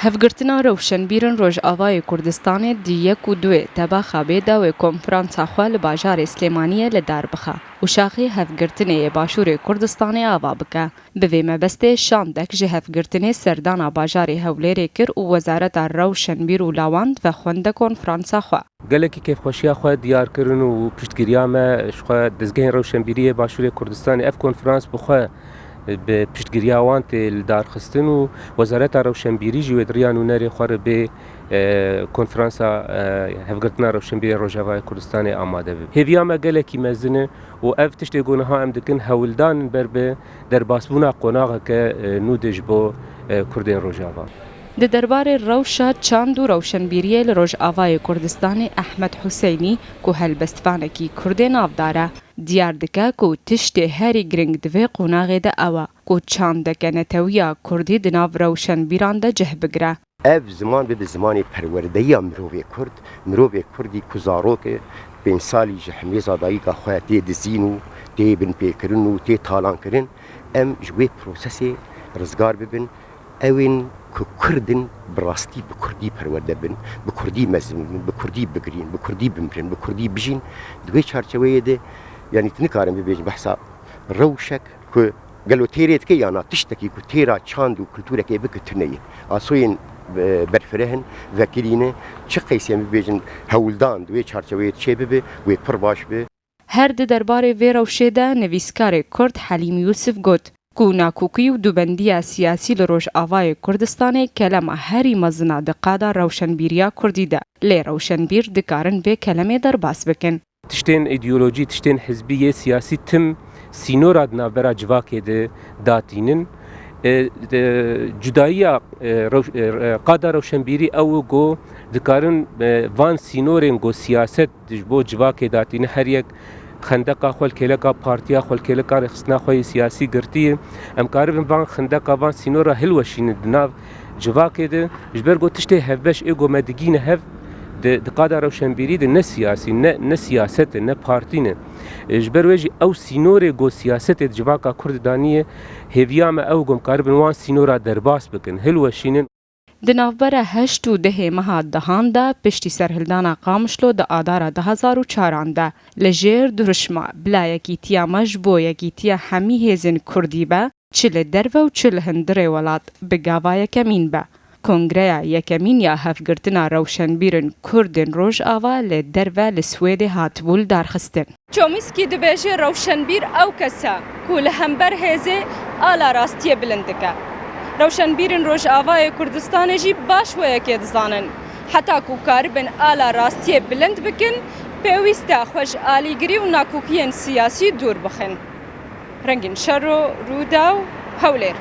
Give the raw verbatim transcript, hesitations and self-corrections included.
Hevgirtina rewşenbîr in Rojavayê Kurdistanê di yek û duê Tebaxa bê dawê konferansa xwe li bajarê Silêmaniyê li dar bixe û şaxê hevgirtinê yê Başûrê Kurdistanê ava bike. Bi vê mebestê şandek ji hevgirtinê serdana bajarê Hewlêrê kir û Wezareta Rewşenbîr û Lawand vexwende konferansa xwe. Gelekî kêfxweşiya xwe diyar kirin û piştgiriya me ji xwe dezgehên rewşenbîriyê Başûrê Kurdistanê ev konferans bi xwe bi piştgiriya wan tê lidarxistin û Wezareta Rewşenbîrî jî wê di riya nûnerê xwe re bê, e, konferansa, e, hevgirtina rewşenbîrên Rojavayê Kurdistanê amade bibe. Hêviya me gelekî mezin e û ev tiştê ku niha em dikin hewldan in ber bi derbasbûna qonaxeke, e, nû de ji bo, e, Kurdên Rojava. Di derbarê rewşa çand û rewşenbîriyê li Rojavayê Kurdistanê Ehmed Huseynî ku helbestvanekî Kurdê navdar e, diyar dike ku tiştê herî giring di vê qonaxê de ew e ku çandeke netewiya Kurdî di nav rewşenbîran de cih bigire. Ev ziman bibe zimanê perwerdeyiya mirovê Kurd. Mirovê Kurdî ku zarok e, pênc salî ji himêza dayika xwe tê dizîn û tê binpêkirin û tê talankirin, em ji wê prosesê rizgar bibin. Ewên ku Kurd in bi rastî bi Kurdî perwerde bin, bi Kurdî mezin bin, bi Kurdî bigirîn, bi Kurdî bimirin, bi Kurdî bijîn. Di wê çarçeweyê de, yanî tu nikarin bibêjin behsa rewşek ku gelo têrê dike ya na, tiştekî ku têra çand û kultûrekê bike tune ye. Asoyên, e, berfireh in, vekirî ne, çi qeysê em bibêjin hewldan di wê çarçeweyê çê bibe, wê pir baş be. Her di derbarê vê rewşê de nivîskarê Kurd Helîm Yûsif got ku nakokî û dubendiya siyasî li Rojavayê Kurdistanê kelema herî mezin e di qada rewşenbîriya Kurdî de, lê rewşenbîr dikarin vê kelemê derbas bikin. Tiştên îdeolojî, tiştên hizbî yê siyasî tim sînora di navbera civakê de datînin. E, e, cudayiya, e, rew-, e, e, qada rewşenbîrî ew e ku dikarin, e, van sînorên ku siyaset ji bo civakê datîne, her yek xendeqa xwe li kêleka partiya xwe, li kêleka rêxistina xwe yê siyasî girtiye. Em karibin van xendeqa, van sînora hilweşînin di nav civakê de, ji ber ku tiştê hevbeş ê ku me digîne hev di, di qada rewşenbîrî de ne siyasî, ne, ne siyaset e, ne partî ne. E, ji ber wê jî ew sînorê ku siyasetê di civaka Kurd de daniye, hêviya me ew ku em karibin wan sînora derbas bikin, hilweşînin. Di navbera heşt û dehê meha dehan de, piştî serhildana Qamişlo di Adara du hezar û çaran de, li jêr dirûşma Bila Yekîtiya Me ji bo Yekîtiya Hemî Hêzên Kurdî be, çi li derve û çi li hundirê welat, bi gava yekemîn be. Kongreya yekemîn ya Hevgirtina Rewşenbîrên Kurdên Rojava li derve li Swêdê hatibû lidarxistin. Chomsky dibêje, rewşenbîr ew kes e ku li hember hêzê ala rastiyê bilind dike. Rewşenbîrên Rojavayê Kurdistanê jî baş wê yekê dizanin. Heta ku karibin ala rastiyê bilind bikin, pêwîst e xwe ji alîgirî û nakokiyên siyasî dûr bixin. Rengîn Şero, Rûdaw, Hewlêr.